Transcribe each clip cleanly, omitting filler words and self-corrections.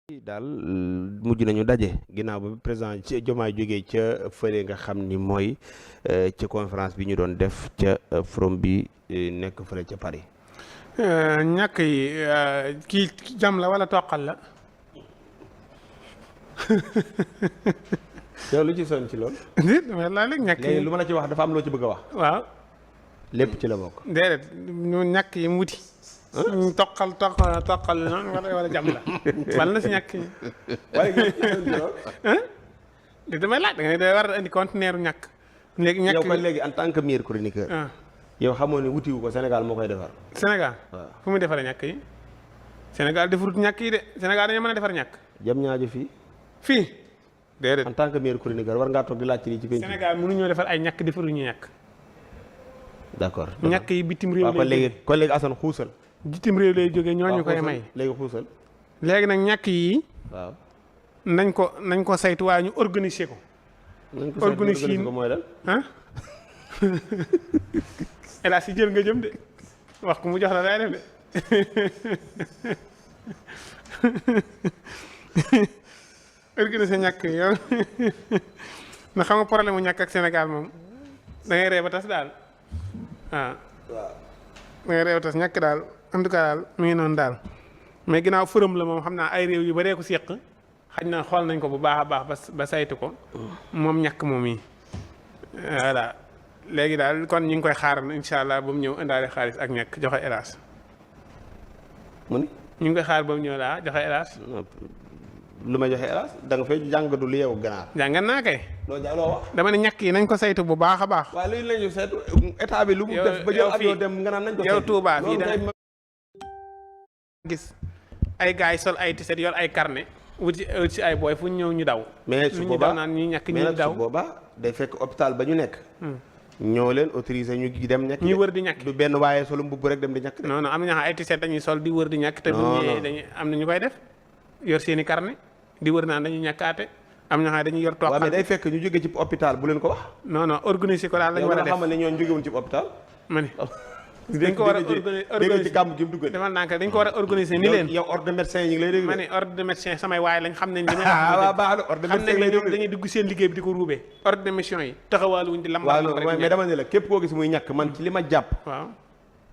daal mujj nañu daje ginnaaw ba président ci Diomaye jógee ca fële nga xam ni mooy ca conférence bi ñu doon def ca forum bi nekk fële ca Paris. ñàkk yi kii jam la wala toqal la. yow lu ci son ci loolu. nit damay laaj rek ñàkk yi léegi lu ma la ci wax dafa am loo ci bëgg a wax. waaw. lépp ci la bokk. déedéet ñu ñàkk yi mu wuti. ñu toqal noonu wala jam la. wala na si ñàkk yi. waaye li damay laaj da ngay day war a indi conteneur ñàkk. léegi ñàkk yow kon léegi en tant que meilleur chroniqueur. yow xamoo ne wutiwu ko Sénégal moo koy defar. Sénégal. waaw fu muy defaree ñàkk yi. Sénégal defarut ñàkk yi de Sénégal dañoo mën a defar ñàkk. jam ñaajo fii. fii. déedéet en tant que meilleur chroniqueur war ngaa toog di laaj ci lii ci penc. Sénégal mënuñoo defar ay ñàkk defaruñu ñàkk. d'accord ñàkk yi bitim réew. waaw kon léegi Assane xuusal. bitim réew lay jógee ñooñu koy may. léegi xuusal. léegi nag ñàkk yi. waaw. nañ ko saytu waaye ñu organiser ko. nañ ko organiser ko mooy lan. ah. hélas si jël nga jëm de wax ko mu jox la day def de. organiser ñàkk yi yow na xam nga problème mu ñàkk ak Sénégal moom da ngay ree ba tas daal waaw. da ngay ree ba tas ñàkk daal en tout cas daal mu ngi noonu daal mais ginnaaw forum la moom xam naa ay réew yu baree ko séq xaj na xool nañ ko bu baax a baax ba saytu ko moom ñàkk moom yi voilà léegi daal kon ñu ngi koy xaaral incha allah ba mu ñëw indaale xaalis ak ñàkk joxe hélas. mu ni ñu ngi koy xaar ba mu ñëw laa joxe hélas. lu ma joxe hélas da nga fay jàngatu lu yeewu ganaar. jàngat naa kay. loo wax. dama ne ñàkk yi nañ ko saytu bu baax a baax. waaw léegi lañu saytu état bi lu mu def ba jël avion dem nga naan nañ ko yow Touba fii da gis ay gars yi sol ay tiset yor ay carnet wuti ci ay booy fu ñu ñëw ñu daw. mais su boobaa naan ñi ñàkk ñi daw su boobaa day fekk hôpital ba ñu nekk. ñoo leen autorisé ñu dem ñàkk. ñu wër di ñàkk du benn waaye solu mbubb rek dem di ñàkk. non non am na ñoo xam ay tiset dañuy sol di wër di ñàkk. te bu ñëwee dañuy am na ñu koy def yor seeni carnet di wër naan dañuy ñàkkaate am na ñoo xam dañuy yor toog. waaw mais day fekk ñu jógee ci hôpital bu leen ko wax. non non organiser ko daal lañu war a def yow xamal ne ñoo jógewuñ ci hôpital. ma ne dañ ko war a organiser ci gàmm gi mu dugg. demal naa ko dañ ko war a organiser ni leen. yow ordre de médecin yi ngi lay dégg. ma ne ordre de médecin samay waaye lañ xam nañ li may waaw baax na ordre de médecin yi lay dégg dañuy dugg seen liggéey bi di ko ruubee ordre de mission yi taxawaalu wuñ di lam waaw mais dama ne la képp koo gis muy ñàkk man ci li ma jàpp. waaw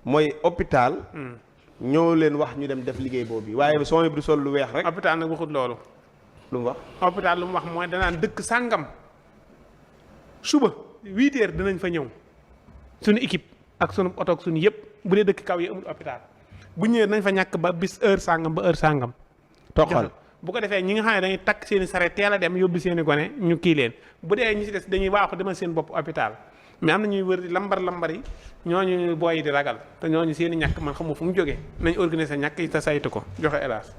mooy hôpital. ñoo leen wax ñu dem def liggéey boobu waaye son bi du sol lu weex rek. hôpital nag waxut loolu. lu mu wax. hôpital lu mu wax mooy danaan dëkk sàngam suba 8 heures dinañ fa ñëw suñu équipe ak sunu oto ak suñu yëpp bu dee dëkk kaw yi amul hôpital bu ñëwee nañ fa ñàkk ba bis heure sàngam ba heure sàngam. toxal bu ko defee ñi nga xam ne dañuy takk seen i saret teel a dem yóbbu seen i gone ñu kii leen bu dee ñi ci des dañuy waaxu demal seen bopp hôpital mais am na ñuy wër di lambar yi ñooñu booy yi di ragal te ñooñu seen i ñàkk man xamu fu mu jógee nañ organiser ñàkk yi te saytu ko joxe hélas.